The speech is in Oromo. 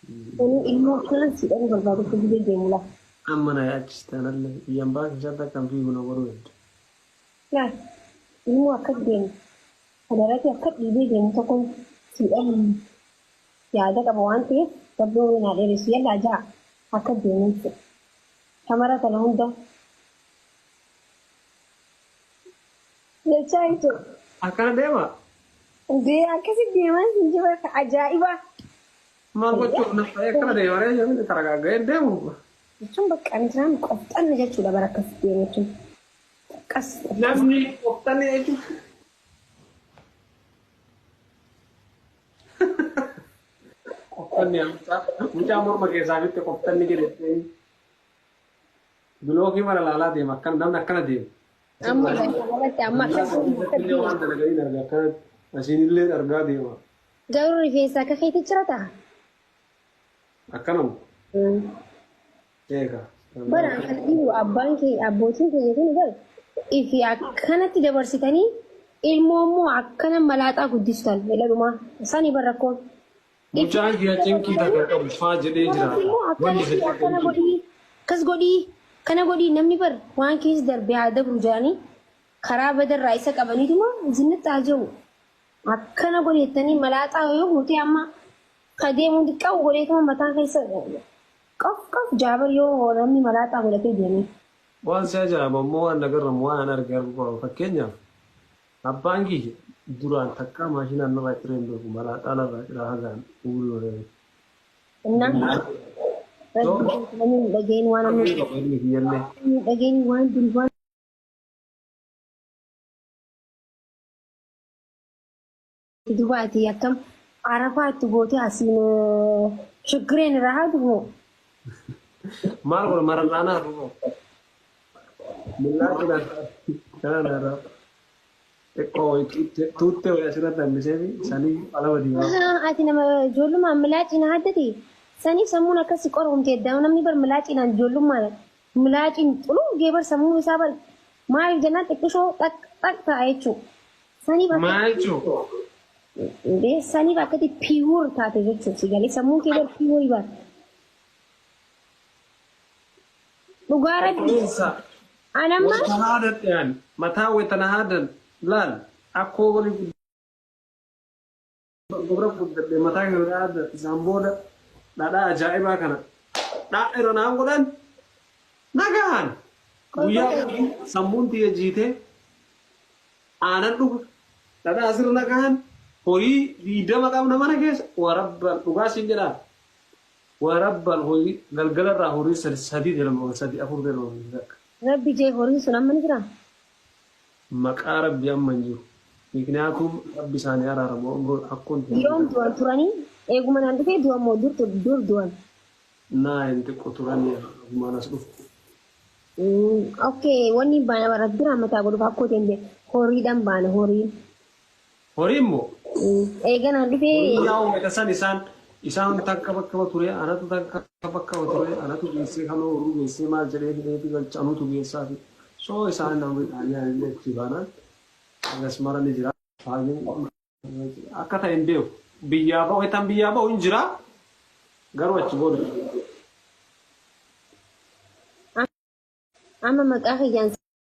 Inni ilmoo akkanaan si dhabuu barbaadu akka gubee deemu laa. Amma na yaachiste anallee biyyan baa keessatti akkan fiigu na godhuu hedda. Laal ilmoo akka deemu kadarati akka dhiibee deemu tokkon si dhabu yaada qaba waan ta'eef rabbi umrii naa dheeressu yallaa ja'a akka deemu jechuudha. Shamara tana hunda jechaa jechuudha. Akkana deema? Indee akkasi deemaa sin jira ka ajaa'ibaa. Maal gochuuf na ta'ee akkana deema ree jedhanii taragaaga'ee deemu. Jechuun bakka intinaan qofxanna jechuudha bara akkas deemu jechuun. Qas. Namni qofxanni jechuun. Qofxanni mucaa mucaa morma keessaa fitte qofxanni jedhe. Bilookii mara laalaa deema akkana namni akkana deema. Amma galatti amma Illee waan dalaganii arga akkanatti asiin illee argaa deema. Garuu rifeensa akka keetti cirata. Akkanuma. Eega. Bara kan dhibu abbaan kee abbootiin keenya kun bara ifi akkanatti dabarsitanii ilmoo immoo akkana malaaxaa guddistan jedhanumaa sani bara rakkoon. Mucaan kiyya cinqii takka qabu faa jedhee jiraata. Immoo Wanni akkanatti fedhe akkana godhii akkas godhii kana godhii namni bar waan keessa darbe haa dabru jedhanii karaa badarraa isa qabaniituma isinitti haa jiru. Akkana godhi jettanii malaaxaa yoo gootee amma ka deemu xiqqaa godheetuma mataa keessa qof qof jaabar yoo namni malaaxaa godhatee deeme. Waan si ajaa'ibu ammoo waan na garramu waan an arge arguu qaba. Fakkeenyaaf Abbaan kiyya duraan takkaa maashinaan narraa ciree hin beeku malaaxaa narraa ciraa hagaan umurii horeeru. Innaa So rabbi namni hin dhagahin waan amma arguu qaba ilmi kiyyallee. hin dhagahin waan dur waan duba ati akkam arafaa itti gootee asiin shiggireen irraa haadu moo Maal godha mararraanaa hafu. Millaa cinaa kana narraa. Xiqqoo wayii tuuttee wayii asirratti hambisee fi sanii qalama diimaa. Ahaa, ati nama ijoollummaan milaaciin haaddate saniif sammuun akkasi qoromte edda namni bar milaaciinaan ijoollummaan milaaciin xuluu gee bar sammuun isaa bar maaliif jennaan xiqqishoo xaq xaq ta'a jechuu saniif akka Maal jechuu? Indee saniif akkati pure taate jechuu si galee sammuun kee bar pure bar Dhugaa rabbi. Qilleensa An amma wayita haadadhe ani mataa wayita na haadan laal akkoo walii gubra guddadhe mataa kee wayita haadan isaan booda dhadhaa ajaa'ibaa kana dhaa irra naan godhan nagaan guyyaa guutuu sammuun tiyya jiitee aanan dhuga dhadhaa asirra nagaan horii 20 qabna mana keessa warabban dhugaa siin jedhaa Warabbal horii galgala irraa horii sadi sadi delma sadi afur delma takka. Rabbi jee horiin sun amma ni jiraa? Maqaa rabbi amma hin jiru. Mikniyaatum rabbi isaani araaramu umruun akkoon tiyya Yoom du'an turanii? Eeguma naan dhufee du'an moo dur dur du'an? Naa hin xiqqo turanii agumaan as dhufu. Okay wanni baana rabbi rahmataa godhuuf akkoo teen jee horiidhaan baana horiin. Horiin moo? Eeganaan dhufee. Horiin yaa wayita san isaan isaan takka bakka ture anatu takka bakka ture anatu geessee kanoo horuu geessee maal jedhee hidheefi galcha anutu geessaa fi soo isaan namni dhaanii anillee achi baanaan hagas mara ni jira. Akka ta'e hin beeku. Biyyaa ba'u wayitaan biyyaa ba'u hin jira garuu achi booda. Amma maqaa kiyyaan